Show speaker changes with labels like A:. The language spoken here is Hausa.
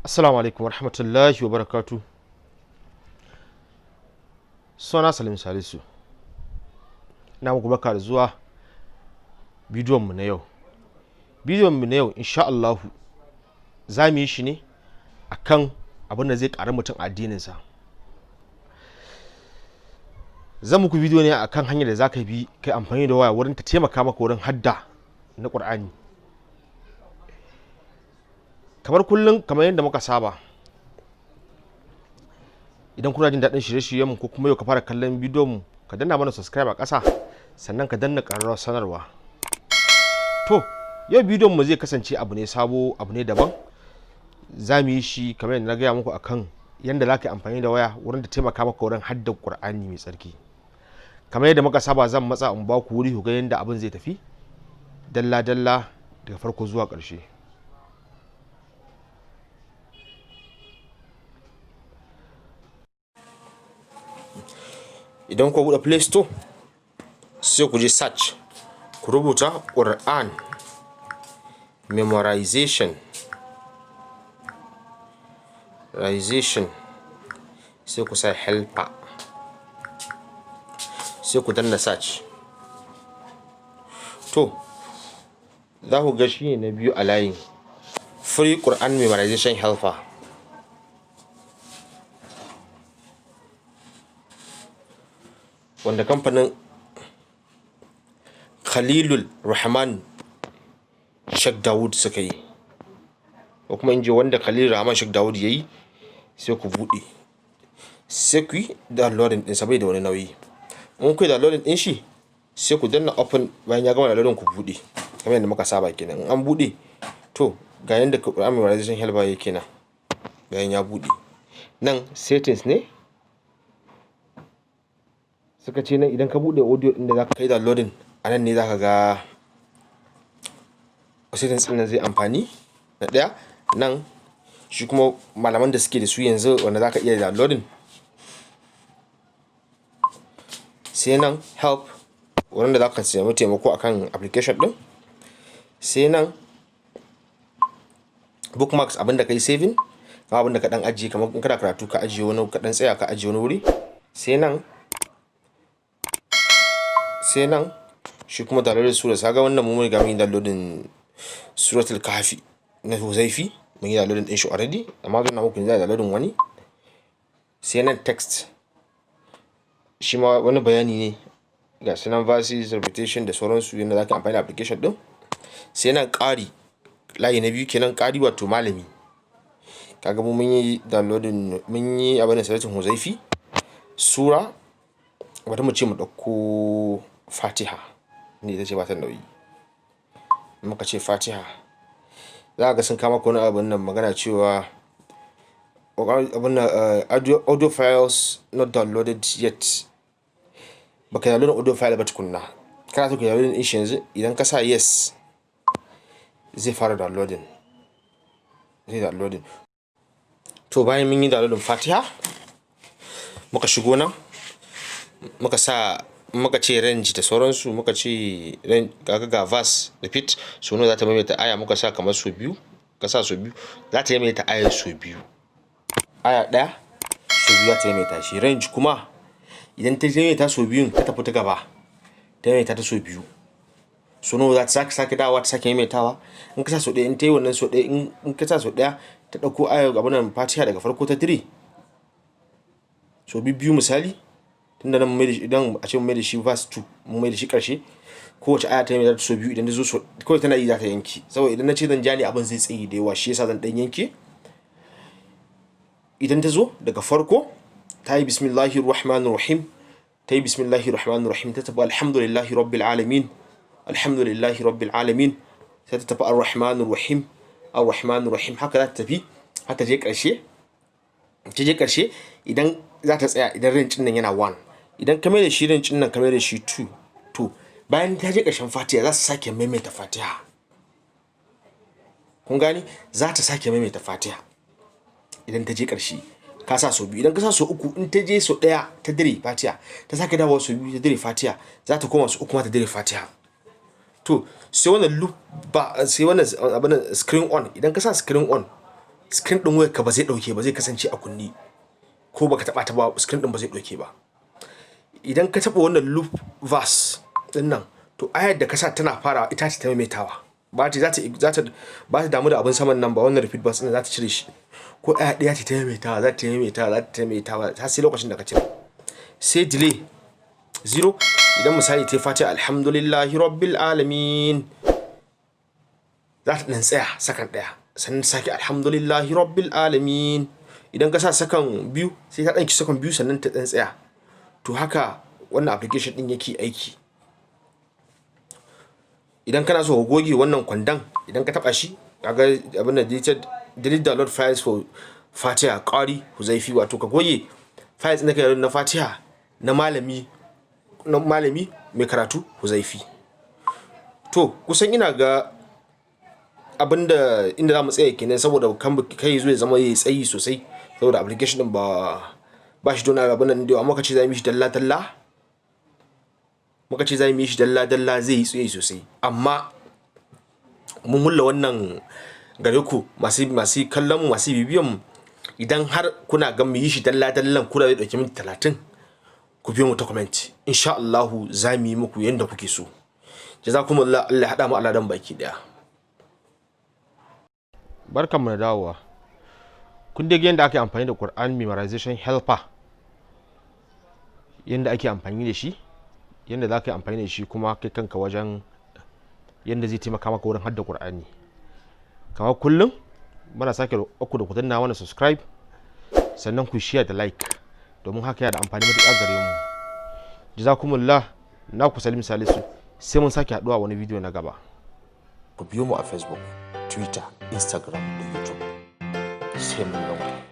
A: Assalamu alaikum warahmatullahi wabarakatuh. Suna Salim Salisu. Ina muku barka da zuwa bidiyon mu na yau. Bidiyon mu na yau, insha Allahu, za mu yi shi ne akan abin da zai ƙari mutum a addininsa. Zan muku bidiyo ne akan hanyar da za ka bi kai amfani da waya wurin ta taimaka maka wurin hadda na Ƙur'ani. Kamar kullum, kamar yadda muka saba, idan kuna jin daɗin shirye-shiryenmu ko kuma yau ka fara kallon bidiyon mu, ka danna mana subscribe a ƙasa, sannan ka danna ƙararrawar sanarwa. To, yau bidiyon mu zai kasance abu ne sabo, abu ne daban. Za mu yi shi kamar yadda na gaya muku akan yadda za ka yi amfani da waya wurin da taimaka maka wurin haddar Ƙur'ani mai tsarki. Kamar yadda muka saba, zan matsa in ba ku wuri ku ga yadda abin zai tafi dalla-dalla daga farko zuwa ƙarshe. Idan ku buɗe Play Store, sai ku je search, ku rubuta Quran memorization rization, sai ku sa helper, sai ku danna search. To, za ku ga shi ne na biyu a layin, Free Quran Memorization Helper, wanda kamfanin Khalilul Rahman Sheikh Dawud suka yi, ko kuma in je wanda Khalilul Rahman Sheikh Dawud ya yi. Sai ku buɗe, sai ku yi downloading ɗinsa. Bai da wani nauyi. In ku yi downloading ɗin shi, sai ku danna open. Bayan ya gama downloading, ku buɗe kamar yadda muka saba kenan. In an buɗe, to ga yadda Quran Memorization Helper yake nan. Bayan ya buɗe, nan settings ne. Suka ce nan idan ka buɗe audio ɗin da zaka kai downloading, a nan ne zaka ga settings ɗin nan zai amfani. Na ɗaya nan shi kuma malaman da suke da su yanzu wanda zaka iya downloading. Sai nan help, wurin da zaka samu taimako akan application ɗin. Sai nan bookmarks, abin da kai saving, kamar abin da ka dan ajiye, kamar in kana karatu ka ajiye wani, ka dan tsaya ka ajiye wani wuri. Sai nan shi kuma downloading sura. Kaga wannan mun riga mun yi downloading Suratul Kahfi na Huzaifi, mun yi downloading din shi already, amma zan muku yanzu downloading wani. Sai nan text, shi ma wani bayani ne, ga sunan verses, repetition da sauransu, yadda zaka amfani da application din. Sai nan ƙari, layi na biyu kenan, ƙari wato malami. Kaga mu mun yi downloading, mun yi abin da salatin Huzaifi sura. Bari mu ce mu ɗauko Fatiha ne, ita ce ba ta nauyi. Muka ce Fatiha, za ga sun kama wani abin nan, magana cewa abin nan audio files not downloaded yet, baka download audio file ba tukunna, kana so ka download din shi yanzu. Idan ka sa yes, zai fara downloading, zai downloading. To, bayan mun yi downloading Fatiha, muka shigo nan, muka sa, muka ce range da sauransu, muka ce kaga ga verse repeat, so nawa za ta maimaita aya. Muka sa kamar so biyu. Ka sa so biyu, za ta maimaita aya so biyu, aya ɗaya so biyu za ta maimaita shi. Range kuma, idan ta maimaita so biyun, ta tafi ta gaba, ta maimaita ta so biyu, so nawa za ta sake sake dawowa ta sake maimaitawa? In ka sa so ɗaya, in ta yi wannan so ɗaya, in ka sa so ɗaya, ta ɗauko aya, abin nan, Fatiha daga farko ta tire so biyu misali, tunda nan mai da idan a ce mun mai da shi verse 2, mun mai da shi ƙarshe, kowace aya ta mai da so biyu. Idan ta zo so kawai tana yi, za ta yanke, saboda idan na ce zan ja ne, abin zai tsayi da yawa, shi yasa zan dan yanke. Idan ta zo daga farko, ta yi bismillahir rahmanir rahim, ta yi bismillahir rahmanir rahim, ta tafi alhamdulillahi rabbil alamin, alhamdulillahi rabbil alamin, sai ta tafi arrahmanir rahim, arrahmanir rahim, haka za ta tafi har ta je ƙarshe. Ta je ƙarshe, idan za ta tsaya idan range nan yana 1. Idan ka mai da shi range nan, ka mai da shi 2, to bayan ta je ƙarshen Fatiha, za su sake maimaita Fatiha. Kun gane? Za ta sake maimaita Fatiha idan ta je ƙarshe. Ka sa sau biyu. Idan ka sa sau uku, in ta je sau ɗaya ta dire Fatiha, ta sake dawowa sau biyu ta dire Fatiha, za ta koma sau uku ma ta dire Fatiha. To, sai wannan loop ba, sai wannan abin screen on. Idan ka sa screen on, Screen ɗin wayarka ba zai ɗauke ba, zai kasance a kunne. Ko baka taɓa ta ba, screen ɗin ba zai ɗauke ba. Idan ka taɓa wannan loop verse ɗin nan, to ayar da ka sa tana farawa ita ce ta maimaitawa. Ba ta za ta ba ta damu da abin saman nan ba. Wannan repeat verse ɗin za ta cire shi. Ko aya ɗaya ce ta maimaitawa, za ta maimaitawa, za ta maimaitawa har sai lokacin da ka cire. Sai delay 0. Idan misali ta yi Fatiha, "Alhamdulillahi rabbil alamin", za ta ɗan tsaya sakan 1, sannan ta sake "Alhamdulillahi rabbil alamin". Idan ka sa sakan 2, sai ta ɗauki sakan 2 sannan ta ɗan tsaya. To, haka wannan application ɗin yake aiki. Idan kana so ka goge wannan kwandon, idan ka taɓa shi, kaga abin da delete download files for Fatiha Qari Huzaifi, wato ka goge files ɗin da kai na Fatiha na malami mai karatu Huzaifi. To, kusan ina ga abinda inda za mu tsaya kenan, saboda kan kai zo ya zama yayi tsayi sosai, saboda application ɗin ba shi da wani abin nan da muka ce za mu yi shi dalla dalla. Muka ce za mu yi shi dalla dalla, zai yi tsayi sosai. Amma mun hulla wannan gare ku masu kallon mu, masu bibiyan mu. Idan har kuna ga mu yi shi dalla dallan, kuna zai ɗauki minti 30, ku biyo mu ta comment. Insha Allahu za mu yi muku yanda kuke so. Jazakumullah, Allah ya haɗa mu aladan baki ɗaya. Barkanmu da dawowa. Kun dai yadda ake amfani da Quran Memorization Helper, yadda ake amfani da shi, yadda za ka yi amfani da shi kuma kai kanka wajen yadda zai taimaka maka wurin hadda Qur'ani. Kamar kullum, muna sake roƙonku da ku danna mana subscribe, sannan ku share da like, domin haka yana da amfani matuƙa gare mu. Jazakumullah. Na ku Salim Salisu, sai mun sake haɗuwa wani bidiyo na gaba.
B: Ku biyo mu a Facebook, Twitter, Instagram da YouTube. Sai mun gan ku.